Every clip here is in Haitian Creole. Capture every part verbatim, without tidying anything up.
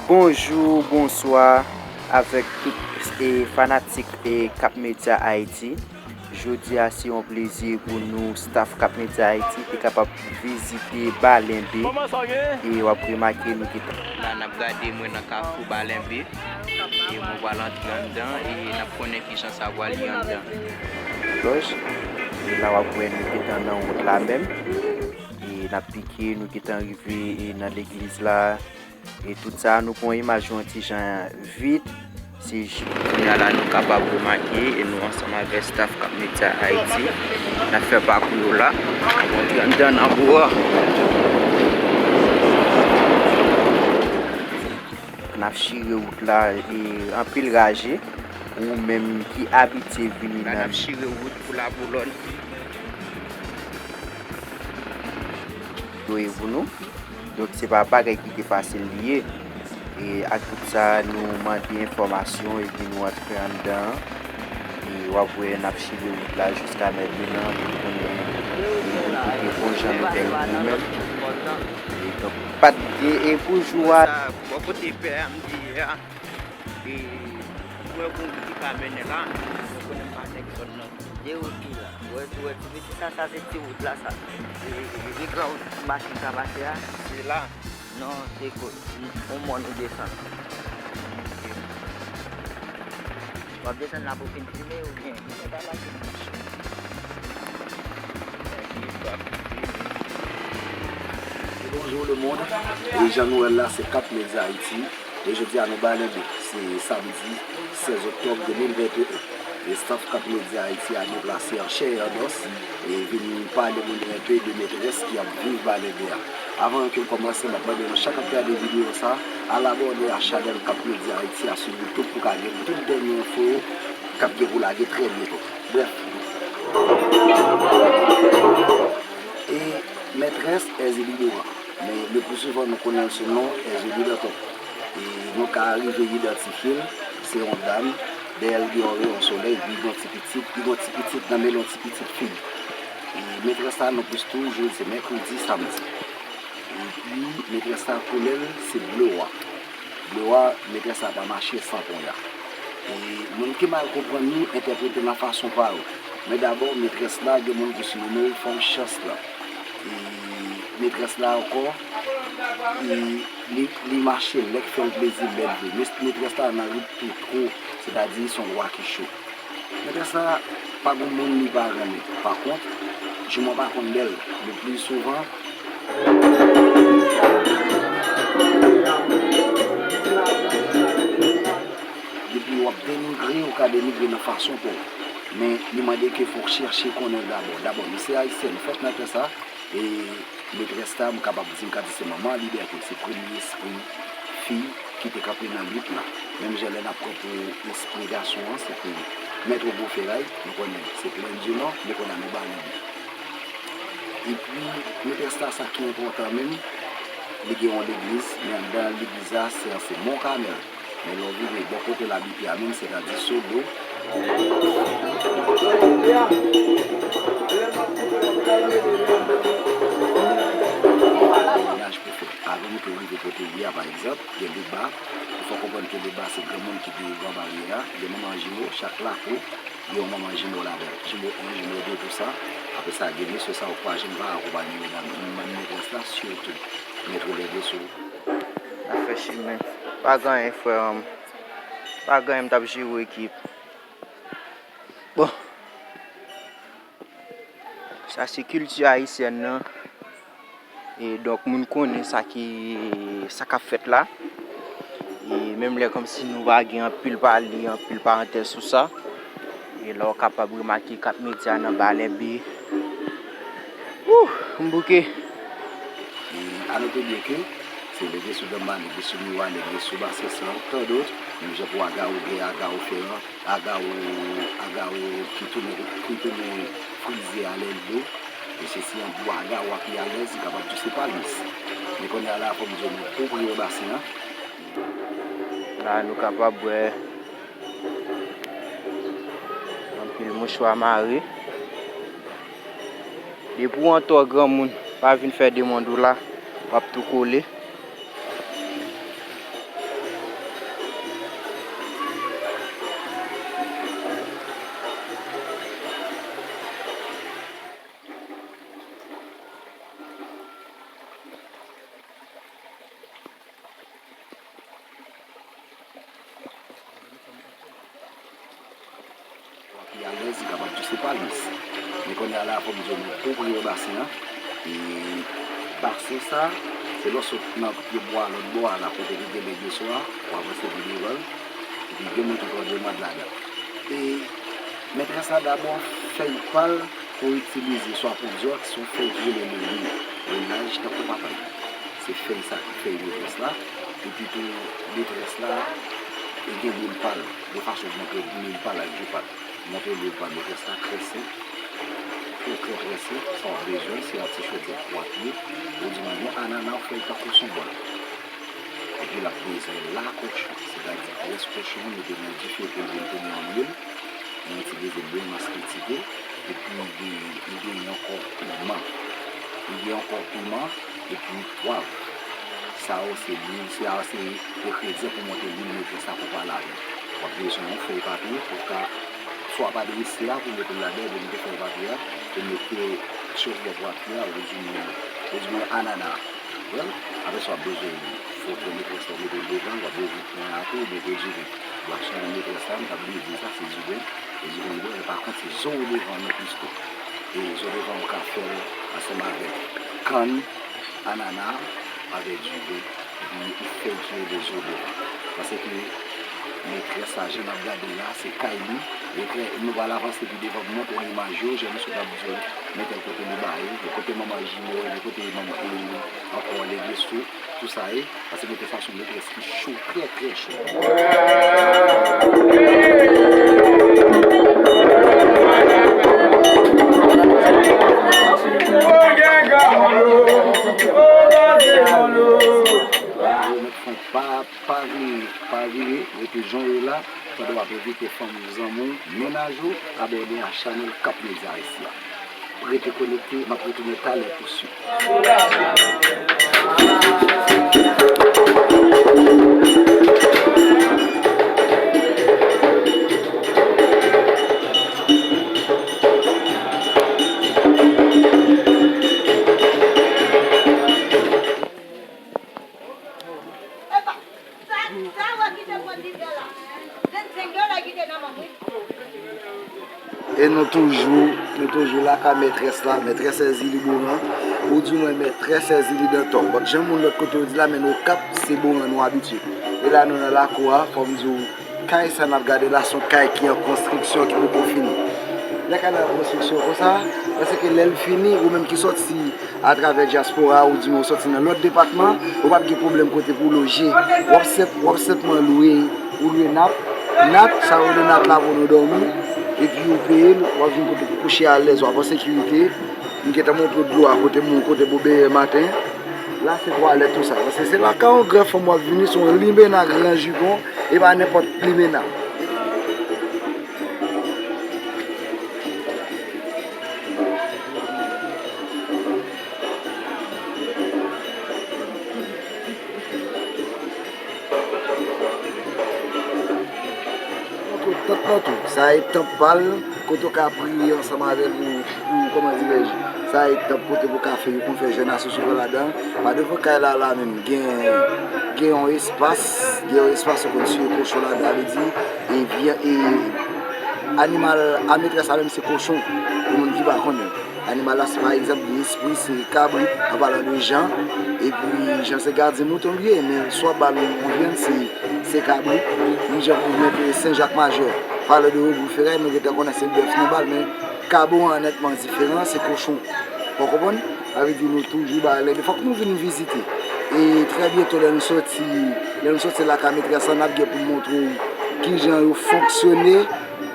Bonjou, bonswa avèk tout e, fanatik e, Cap Media Haïti. Jodi a se yon plezi pou nou, staff Cap Media Haïti, te kapab vizite Balenbe. E w ap remake nou gentan. La, n ap gade mwen nan kafou Balenbe. E mwen pral antre anndan e n ap konnen kijan sa pral ye anndan. Lòj. E la w ap wè nou gentan nan wout la menm. E n ap pike, nou gentan rive e, nan legliz la. E tout sa, nou pran imaj yo yon ti jan vit. Se j- Kounye a la, nou kapab remake, e nou ansanm avèk staff Cap Media Haïti, n ap fè pakou yo la. N ap antre anndan nan bò a. N ap chire wout la, e anpil raje. Ou menm ki abitye vini la, n nan ap chire wout pou la Boulogne. Yo e pou nou. Donk, se pa bagay ki te fasil li ye. E ak tout sa, nou mande enfòmasyon epi nou antre anndan. E w ap wè n ap chire wout la jiska Mèt Benan pou konnen e, nou kote bon jan nou bèl pou nou menm. E donk, pa t gen e pou jou a. Sa, bò kote pè a, m te ye a. E, mwen konn ki ka mennen la, mwen konnen m pa nèg zòn nan. De wout ki la. Ou wè, ou wè ti piti sa, sa se ti wout la sa. E, e, e, e gran wout machin ka pase a. Se la. Non, se ko-, yon mòn ou desann. W ap desann la pou fin filme oubyen? Mwen pa la fin. Bonjou lemonn. E jan nou wè l la, se Cap Media Haïti. E jodi a nou Balenbe, se samdi sèz oktòb de mil venteyen. E staff Cap Media Haïti a deplase an chè e an os e vin pale moun yo enpe de metrès ki ap viv Balenbe a. Avan ke n kòmanse, m ap mande nou chak ap gade videyo sa, al abòne a chanèl Cap Media Haïti a sou YouTube pou ka jwenn tout dènye enfo yo k ap gen pou lage trè byento. Brèf. E metrès Èzili Doran. Men le pli souvan nou konnen l sou non Èzili Dantòp. E nou ka rive idantifye l, se yon dam, dèyè l gen yon reyon solèy, li gen yon ti pitit, li gen yon ti pitit nan men l, yon ti pitit fi. E metrès la nou plis toujou se mèkredi, samdi. Epi metrès la koulè l se ble wa. Ble wa, metrès la pa mache san ponya. E moun ki mal konprann li entèprete nan fason pa yo. Men dabò, metrès la, gen moun ki sinonmen l fanm chans lan. E metrès la ankò, e li, li mache lè k fè l plezi, bèl vre. Mes-, metrès la nan rit tou two, sètadi se yon lwa ki cho. Metrès la pa gon moun li pa renmen. Pa kont, jouman pa konn bèl. Le pli souvan, depi w ap denigre, ou ka denigre nan fason pa w. Men li mande ke fò w chèche konnen l dabò. Dabò, li se ayisyèn, fèt nan tè sa. E metrès la, m kapab di, m ka di se manman libète, se premye espri fi ki te kanpe nan lit la. Menm jan lè n ap pran pou espri gason an, se pou Mèt Wobo Feray, nou konnen se Plaine du Nord, men kounye a nou Balenbe. Epi, metrès la, sa ki enpòtan menm, li gen yon legliz, men anndan legliz la, se, se Mont Carmel. Men lè w vini bò kote l abite a menm, sètadi Sodo. Menaj pou fè. Avan nou te rive kote l ye a, pa egzanp, gen Leba. Ou fè konprann ke Leba se granmoun ki te Gran Baryè a. Gen manman jimo, chak lakou gen yon manman jimo ladan l. Jimo en, jimo de, tou sa. Apre sa, gen mesye sa ou pa janm pa akonpaye medam, menm metrès la, sitou mèt ou leve sou. Afè chimen. Pa gen anyen, frè m. Pa gen anyen, m t ap jere ekip. Bon. Sa se kilti ayisyèn nan. E donk, moun konnen sa ki, sa k ap fèt la. E menm lè kòmsi nou pa gen anpil pale, anpil parantèz sou sa. E la w kapab remake Cap Media nan Balenbe. Wouh, m bouke. E anote byen ke se leve sou Danma, leve sou Miwa, leve sou Basensan, tant d'autres, menm jan pou Agawo, gen Agawo Feran, Agawo, Agawo ki tounen, ki tounen frize a lè l do. E se si yon bwa Agawo a pi alèz, li kapab di se palmis. Men kounye a la, fò m di w, nou tou pre yon basen an. La, nou kapab wè anpil mouchwa mare. Depi w antò granmoun, pa vin fè demann ou la, w ap tou kole. M ap di w se pa lwès. Men kounye a la, fò m di w, nou pran premye basen an. E basen sa, se lè w sot nan pye bwa lòt bò a la, kote ki gen legliz la, w avanse pi devan l, epi gen moun ki pran demande ladan. E mètrès la dabò, fèy pa l pou itilize swa pou dyòk, se yon fèy ki rele lori, lori laj, tankou papay. Se fèy sa ki fèy mètrès la, epi tou mètrès la, e gen lwil pa l, de fason pou montre lwil pa l ak jou pa l. Montre lwil pa l, mètrès la, trè senp, trè, trè, trè senp, sa w ap bezwen, se yon ti chodyè twa pye, ou di mwen yon anana, ou fè l tankou s on bòl. Epi l ap bezwen la kochon, sètadi grès kochon an, mete nan dife pou l vin tounen an lwil, nou itilize lwil maskritike, epi li gen, li gen ankò piman. Li gen ankò piman, epi pwav. Sa yo se lwil, sa yo se engredyan pou monte lwil mètrès la pou pa lave. W ap bezwen yon fèy papye pou w ka swa pa drese a pou mete l ladan, oubyen mete fèy papye a, pou mete chodyè twa pye a, ou di mwen, ou di mwen anana a. Well, apre sa w ap bezwen fè w pran mètrès la, w mete l devan, w ap bezwen pran lakou, w mete diven. Bwason mètrès la, m t ap bliye di sa, se diven. E diven li bwè, men pa kont se zo devan nou plis tou. E zo devan ou ka fè l ansanm avèk kann, anana, avèk diven, epi ou fè l kire de zo devan. Paske mètrès la, jan n ap gade la, se kay li. E kay, nou pral avanse pi devan pou montre w imaj yo, jan nou sot ap di w, men tèl kote li ba yo, kote manman jimo, kote manman e ankò legliz tou. Tou sa ye, paske mètrès la se yon mètrès ki cho, trè, trè cho. Yo mèt fon pa, pa vire, pa vire, rete jan w ye la, pandan w ap envite fanmi w, zanmi w, mennaj ou, abòne a chanèl Cap Media Haïti a. Rete konekte, m ap retounen talè pou swit. Epa! Sa, sa wè ki te pran dis dola. Vennsenk dola ki te nan men m, wi. E nou toujou, nou toujou lakay mètrès la, mètrès Èzili Boran, ou di mwen mètrès Èzili Dantò. Bon, jan moun lòt kote yo di la, men Okap, se Boran nou abitye. E la nou nan lakou a, fò m di w, kay sa n ap gade la, se yon kay ki an konstriksyon, ki poko fini. Lè kay la an konstriksyon konsa, paske lè l fini, ou menm ki sòti atravè dyaspora, ou di w sòti nan lòt depatman, ou p ap gen pwoblèm kote pou w loje. W ap senp, w ap senpman lwe, ou lwe nat, nat, sa yo rele nat la pou nou dòmi, epi ou peye l, w ap vin kote pou kouche alèz, w ap an sekirite. M gentan montre w dlo a kote moun, kote pou benyen maten. La se twalèt tou sa. Paske se lakay yon gran fanm w ap vini, se yon limena gran jipon, e pa nenpòt limena. Montre w tanp lan tou. Sa e tanp pa l, kote w ka priye ansanm avè l pou, pou, kòman dirèj, sa e tanp kote pou w ka fè, pou w fè jèn asosye w ladan. Pa devan kay la, la menm, gen, gen yon espas, gen yon espas ou konn tiye kochon ladan, sa vle di, e vyan, e animal a mètrès la menm se kochon, pou moun ki pa konnen. Animal la, se pa egzanp, gen espri, se kabrit, an palan de Jan, epi Jan se gadyen mouton li ye, men si w ap ba l yon vyann, se, se kabrit, menm jan pou mèt Sen Jak Majè, palan de Ogou Feray, nou gentan konnen se bèf nou ba l, men Kaboran nètman diferan, se kochon. Ou konprann? Sa vle di nou toujou ba lè de, fòk nou vin vizite. E trè byento, lè nou soti, lè nou soti lakay mètrès la, n ap gen pou montre w kijan yo fonksyone,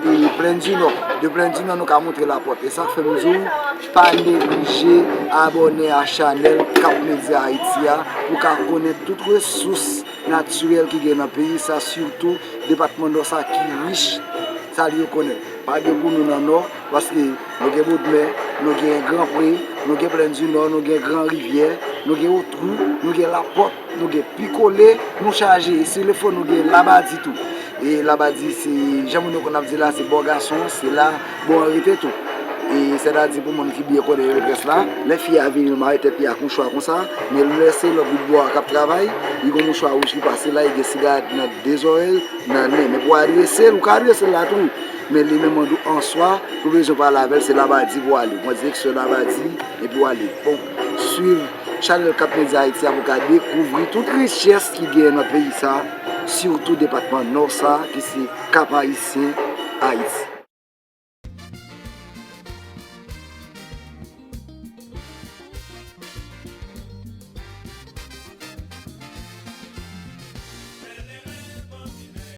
e Plèn di Nò. De Plèn di Nò, nou ka montre lapòt. E sa k fè m di w, pa neglije abòne a chanèl Cap Media Haïti a pou w ka konnen tout resous natirèl ki gen nan peyi sa, sitou depatman Nò sa ki rich, sa l rekonèt. Pa gen pou nou nan Nò, paske nou gen Bodmè, nou gen Gran Pre, nou gen Plèn di Nò, nou gen Gran Rivyè, nou gen Wotwou, nou gen Lapòt, nou gen Pikole, nou chaje. E si l fo, nou gen Labadi tou. E Labadi, se, jan moun yo konn ap di la, se bò gason, se la bò an rete tou. E sètadi pou moun ki byen konnen mètrès la, lè fi a vini, l mare tèt li ak mouchwa konsa, men lè se lòt bout bò a k ap travay, li gen mouchwa wouj ki pase la, li gen sigarèt nan de zòrèy, nan nen. Men pou adrese l, ou ka adrese l la tou. Men li menm an dou-, an swa, ou bezwen pale avè l, se Labadi pou w ale. Ou pran direksyon Labadi, epi w ale. Bon, swiv chanèl Cap Media Haiti a pou w ka dekouvri tout richès ki genyen nan peyi sa, sitou depatman Nò sa, ki se Cap Haïtien, Ayiti.